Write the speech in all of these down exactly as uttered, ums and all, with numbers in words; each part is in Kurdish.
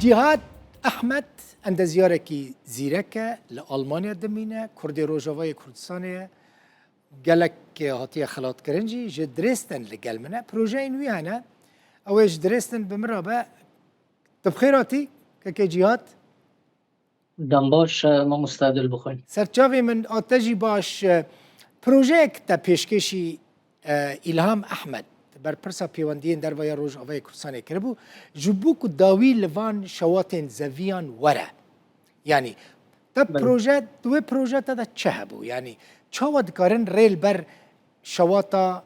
Cîhad Ehmed endezyarekî zîrek e, li Almanya dimîne, Kurdê Rojavayê Kurdistanê ye. Gelek hatiye xelatkirin jî, ji Dresden li gel min e. Projeyên wî hene. Ew ê ji Dresden bi min re be. Tu bi xêr hatî, kekê Cîhad? Dem baş, e, mamoste Dilbixwîn. Serçavê min a te jî baş. E, projeyek te pêşkêşî, e, Îlham Ehmed, berpirsa pêwendiyên derve ya Rojavayê Kurdistanê kiribû, ji bo ku dawî li van şewatên zeviyan were. Yanî, te Belê. proje, di wê proje te de çi hebû? Yanî, çawa dikarin rê li ber şewata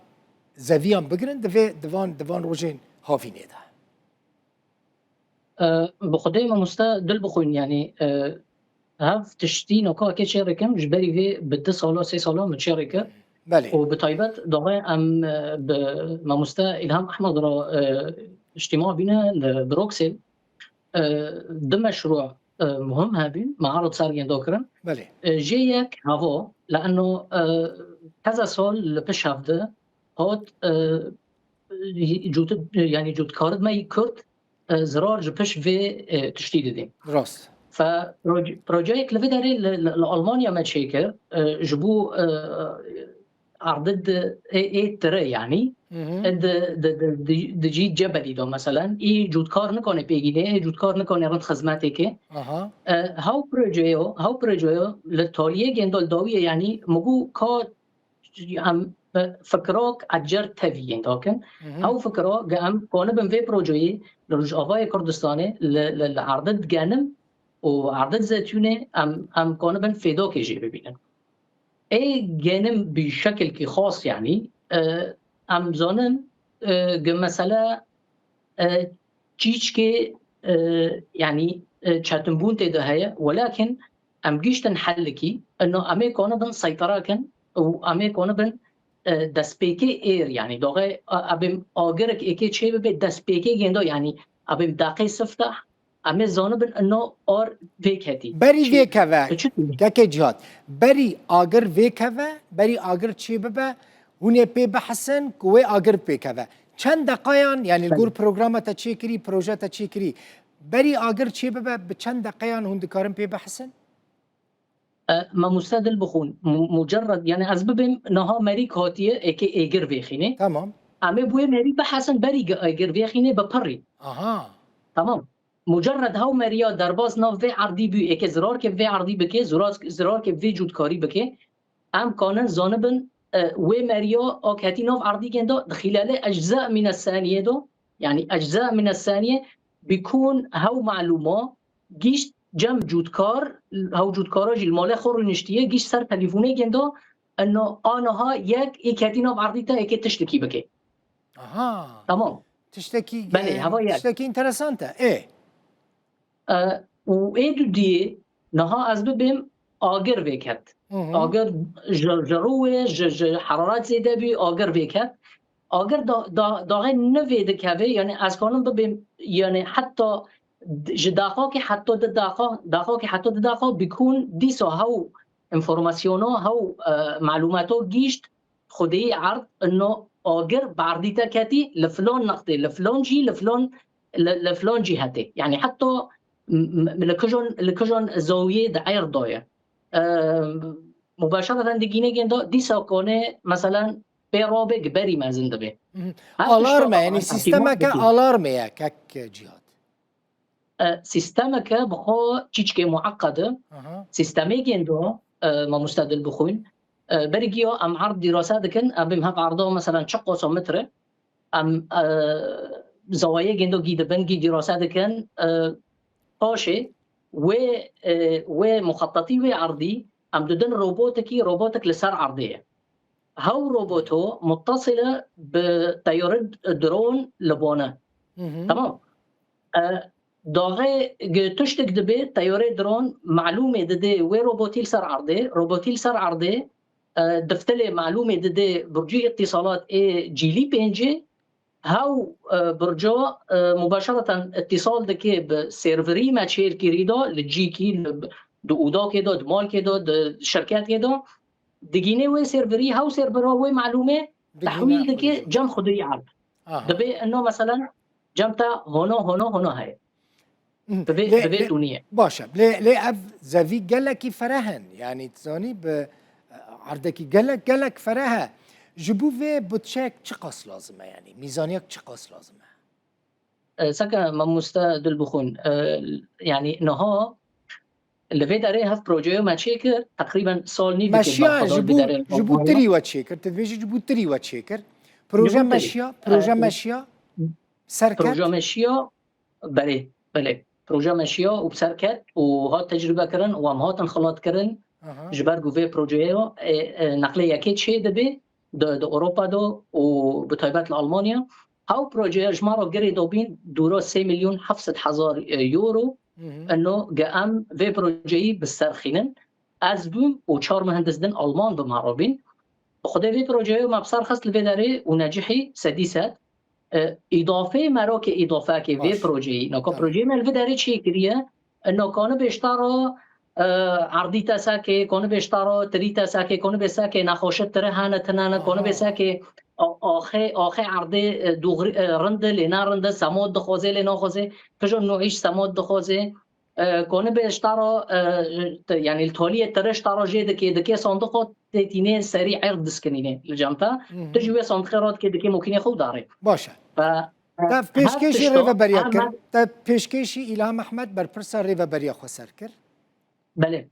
zeviyan bigirin, di vê, di van, di van rojên havînê de? E, bi Xwedê mamoste Dilbixwîn, yanî, e, hev tiştî noka ke çê rekim, ji berî vê bi du sala, sê sala min çê reke. Belê. Û bi taybet daxê em, e, bi mamoste Îlham Ehmed re, e, îctîma bîne li Bruksêl. E, du meşrû, e, muhim hebîn, me erd ser gêndo kirin. Belê. E, jê yek havo, le'eno, e, hezar sal li pişt hevde hat, e, cût-, yanî cûtkarî me yî Kurd, e, zirar ji pişt vê, e, tiştî didî. Rast. Fe proje-, projeyek li vê derê li, li, li Almanya me çêkir, e, ji bo, e, erdê di, ê, ê tire yanî, Hı hı. e, di, di, di, di, di cî cebelî de meselen, î cûtkar nikane pêgînê, ê cûtkar nikane rind xizmetê ke. Aha. E, hew projeyo, hew projeyo li taliyê gêndo li dawiyê yanî, min got ka em, e, fikrak ecer tevî yên dakin. Hı hı. Hew fikra ge em kanibin vê projeyê li Rojavayê Kurdistanê li, li, li erdê digenim û erdê zetûnê em, em kanibin fêdakê jê bibînin. Ê genim bi şekilkî xas yanî, e, em zanin, e, ge mesele, e, çîçkê, e, yanî, e, çetinbûn tê de heye, welakin em gihîştin helekî, ino em ê kanibin seytera kin û em ê kanibin, e, destpêkê êr, yanî daxê, e, ebêm agirek êkê çê bibe, destpêkê gêndo, yanî ebêm daqê siftah, em ê zanibin ino ar vê ketî. Berî Çi-, vê keve, çi-, kekê Cîhad, berî agir vê keve, berî agir çê bibe, hûn ê pê bihesin ku wê agir pê keve. Çend deqayan, yanî li Belê. gor programa te çêkirî, proje te çêkirî, berî agir çê bibe, bi çend deqeyan hûn dikarin pê bihesin? E, mamoste Dilbixwîn, mu-, mucerred, yanî ez bibêm niha merîk hatiye, êkê êgir vêxînê. Tamam. Em ê bi wê merî bihesin, berî ge êgir vêxînê bi pirî. Aha. Tamam. Mucerred hew meriya derbas nav vê erdî bû, êkê zirar ke vê erdî bike, zirar, zirar ke vê cûtkarî bike, em kanin zanibin, e, wê meriya a ketî nav erdî gêndo, di xîlelê ecza mîne saniyê do, yanî ecza mîne saniyê bikûn hew malûma gihîşt cem cûtkar, hew cûtkara jî li malê xwe rûniştiye, gihîşt ser telîfonê gêndo, eno aniha yek ê ketî nav erdî te êkê tiştekî bike. Aha. Tamam. Tiştekî, Belê, e, hava yek. tiştekî enteresan e. Ê. E, û ê dudiyê niha ez bibêm agir vêket. Hı hı. Agir ji, ji rû wê, ji, ji heraret zêde bî, agir vêket. Agir da, da, daxê ne vê dikeve, yanî ez kanim bibêm, yanî heta d-, ji daxakê heta di daxa, daxakê heta di daxa bikûn dîsa hew informasyona, hew, e, malûmato gihîşt xwedî erd, ino agir bi erdî te ketî, li filan nextê, li filan cî, li filan, li, li filan cîhetê. Yanî heta m-, m-, li kijan, li kijan zawiyê di erd de ye. E, mubaşereten digîne gêndo, dîsa kone, meselen, pê rabe gi berî mezin dibe. Hı hı. Her tişta Alarm e, yanî alarm, sîstemeke ihtimal dike. alarmê ye, kek Cîhad. E, sîstemeke bi xwe çîçkê mueqqed e. Aha. Sîstemê gêndo, e, mamoste Dilbixwîn. E, berî giya em erd dîrase dikin, em bêm hev erda, meselen, çi qosa metre. Em, e, zawayê gêndo gî dibin, gî dîrase dikin. E, paşê wê, e, wê muxetetî wê erdî, em didin robotekî, robotek li ser erdê ye. Hew roboto muttasile bi teyare dron li bone. Hı hı. Tamam. E, daxê ge tiştek dibe, teyare dron malûmê dide wê robotî li ser erdê, robotî li ser erdê, e, diftilê malûmê dide burcî îtîsalat ê cîlî pêncê, hew, e, burca, e, mubaşereten îtîsal dike bi serverî me çêlkirî de, li cîkî, li, di odakê de, di malkê de, di şirketkê de, digîne wê serverî, hew servera wê malûmê Digîne tehwîl dike xwedî. cem xwedî erd. Aha. Dibe ino, meselen, cem te hono, hono, hono heye. Bi vê, bi vê tûniyê. Baş e. Lê, lê ev zevî gelekî fereh in. Yanî, tu zanî, bi erdekî gelek, gelek fereh e. Ji bo vê budçeyek çiqas lazim e, yanî? Mîzaniyek çiqas lazim e? E, seke mamoste Dilbixwîn, e, yanî, niha li vê derê hev projeyo me çêkir, teqrîben sal nî dike. Meşiya ji bo, ji bo tirî we çêkir. Tu dibêjî ji bo tirî we çêkir. Proje meşiya, proje meşiya, serket. Proje meşiya, belê, belê. Proje meşiya û bi ser ket û hat tecrûbe kirin û em hatin xilat kirin. Aha. Ji ber ku vê projeyê, e, e, neqlê yekê çê dibe di, di Ewropa de û bi taybet li Almanya. Hew projeya ji me re girê dabîn dûra sê milyon heft sed hezar, e, euro. Hı hı. Ino ge em vê projeyî bi ser xînin. Ez bûm û çar muhendis din Alman bi me re bîn. Bi Xwedê vê projeyê me bi ser xist li vê derê û necihî sedî sed. E, îdafeyê me re ke îdafekê vê projeyî, naka projeyê me li vê derê çêkiriye, e, naka nibê ji te re, e, erdî te sekê, ka nibê ji te re tirî te sekê, ka nibê sekê nexweşi tiri hene, tine ne, ka nibê sekê a-, axê, axê erdê, e, dûxrî, e, rind e, lê ne rind e, semod dixwaze, lê naxwaze, kija nû îş semod dixwaze. E, konibê ji te re, e, te, yanî li toliyê tire ji te re jê dikê, dikê sandiqo tê tînê serî erd diskinînê li cem te. Hı hı. Tu ji wê sandiqê re dikê, dikê mokînê xwe û darê. Baş e. Te pêşkêşî rêveberiya kir. Te pêşkêşî Îlham Ehmed, berpirsa rêveberiya xweser kir. Belê.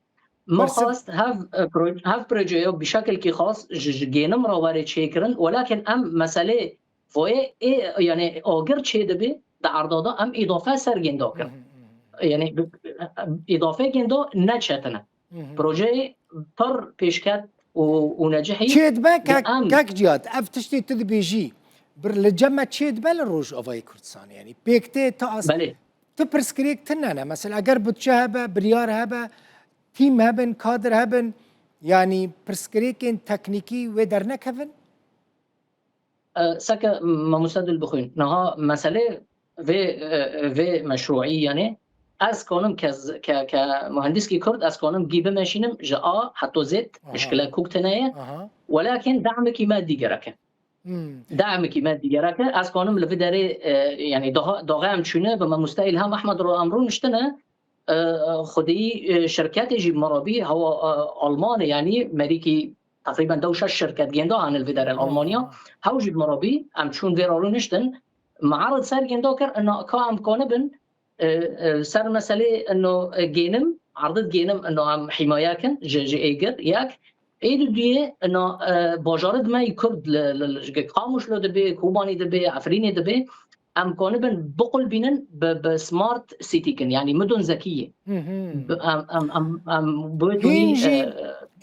Me xwest hev, e, pro-, hev projeyo bi şekilkî xas ji, ji gênim re were çêkirin, welakin em meselê Foyê ê, yanî agir çê dibe, di erda de em îdafe ser gênda kir. Hı hı, hı hı. Yanî bi, îdafe gênda ne çetin e. Hı hı. Projeyê pir pêşket û, û necihî. Çê dibe kek, em kek Cihat, ev tiştê tu dibêjî, bir li cem me çê dibe li Rojavayê Kurdistanê, yanî pêk tê tu as-, Belê. Tu pirsgirêk tune ne. Mesela eger budçe hebe, biryar hebe, tîm hebin, kadir hebin, yanî pirsgirêkên teknîkî wê dernekevin? E, seke mamoste Dilbixwîn, niha meselê vê, e, vê meşrûî, yanî ez kanim ke z-, ke, ke muhendîskî Kurd, ez kanim gî bimeşînim ji A heta Z, aha, mişkile kûk tine ye. Aha. Welakin demekî me dî gereke. Hmm. Demekî me dî gereke. Ez kanim li vî derê, e, yanî daha, daxe em çûne bi mamoste Îlham Ehmed re em rûniştine, e, xwedî, e, şirketê jî bi me re bî, hewa, e, Alman e, yanî merîkî teqrîben dew şeş şirket gênda hene li vî derê li Almanya. Aha. Hew jî bi me re bî, em çûn vê re rûniştin. Me erid ser gênda kir, ina ka em kanibin, e, e, ser meselê ino, e, gênim, erdid gênim ino em hîmaye kin ji, ji êgir, yek. Ê duduyê ina, e, bajarid me yî Kurd li, li, li, ji Qamişlo dibe, Kobanî dibe, Efrînê dibe. Em konibin biqulbînin bi, bi smart city kin, yanî midûn zekî yê. Hı hı. Bi, em, em, em, em bi wê tûnî, hîn jî, e,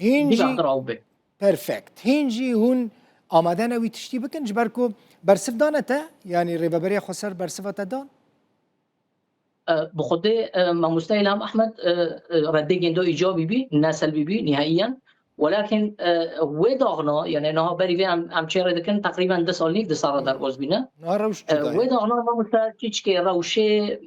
hîn jî bîra xiraw be. Perfect. Hîn jî hûn amade ne wî tiştî bikin, ji ber ku bersiv dane te, yanî Rêveberiya Xweser bersiva te dan? E, bi Xwedê, e, mamoste Îlham Ehmed, e, e, reddê gêndo îcabî bî, ne selbî bî, nihaiyen. Welakin, e, wê daxna, yanî niha berî vê em, em çê rê dikin, teqrîben du sal nîv, du sal re derbas bîne. Niha rewş cuda ye. E, wê daxna mamoste çîçkê rewşê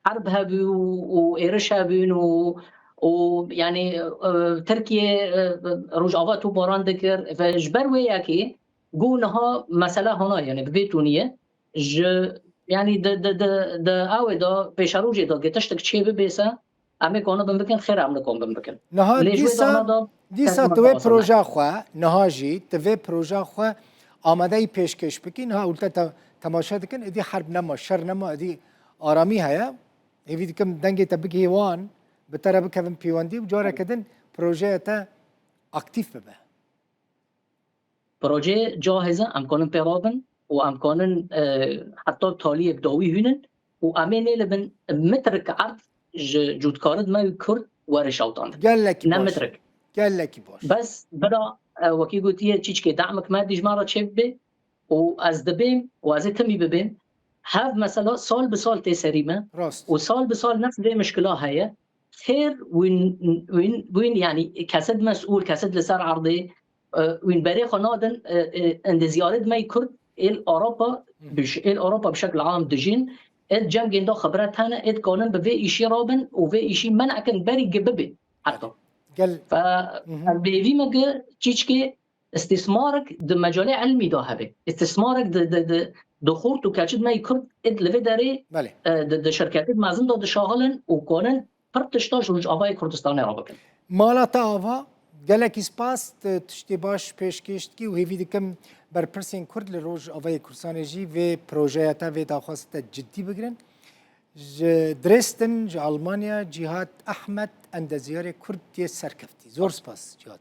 herb hebû û, û êriş hebûn û, û, yanî, e, Tirkiye, e, Rojava topbaran dikir ve ji ber wê yekê ku niha mesele hona, yanî bi vê tûnî ye. Ji, yanî di, di, di, di awê de, pêşerojê de, ge tiştek çê bibê se, em ê konibin bikin, xêr em nikonibin bikin. Niha lê ji wê dîsa, dana de dîsa tu wê proja xwe, niha jî tu vê proja xwe amadeyî pêşkêş bikî, niha ûlte te, temaşe dikin, êdî herb nema, şer nema, êdî aramî heye. Hêvî dikim dengê te bigihê wan, bi te re bikevin pêwendî û careke din projeya te aktîf bibe. Projeyê cahêz e, em konin pê rabin û em konin, e, heta taliyê bi dawî hûnin û em ê nêlibin mitrik erd ji cûtkarid me û Kurd were şewitandin. Gelekî baş. Ne mitrik. Gelekî baş. Bes bira, e, wekî gotiye, çîçkê demik me dî ji me re çêbibe û ez dibêm û ez ê timî bibêm. Hev mesela sal bi sal tê serî me. Rast. Û sal bi sal nefs vê mişkila heye. Xêr wîn, wîn, wîn, yanî kesid mesûl, kesid li ser erdê, e, wîn berê xwe nadin, e, e, endeziyarê di me yî Kurd, êl Ewropa, Hı. bi ş-, êl Ewropa bi şekil am dijîn, êd cem gênda xibret hene, êd kanin bi vê îşî rabin û vê îşî menekin berî gi bibe heta. Gel. Fe, Hı hı. em bêvî me gi çîçkê îstîsmarek di mecalê ilmî de hebe. Îstîsmarek di, di, di, di xort û keçit me yî Kurd êd li vê derê Belê. e, di, di şirketêd mezin de dişaxilin û konin pir tişta ji Rojavayê Kurdistanê re bikin. Mala te ava, gelekî spas, tu tiştê baş pêşkêş dikî û hêvî dikim berpirsên Kurd li Rojavayê Kurdistanê jî vê projeya te, vê daxwazê te cidî bigirin. Ji Dresden, ji Almanya, Cîhat Ehmed, endezyarê Kurd yê serkeftî. Zor spas Cîhat.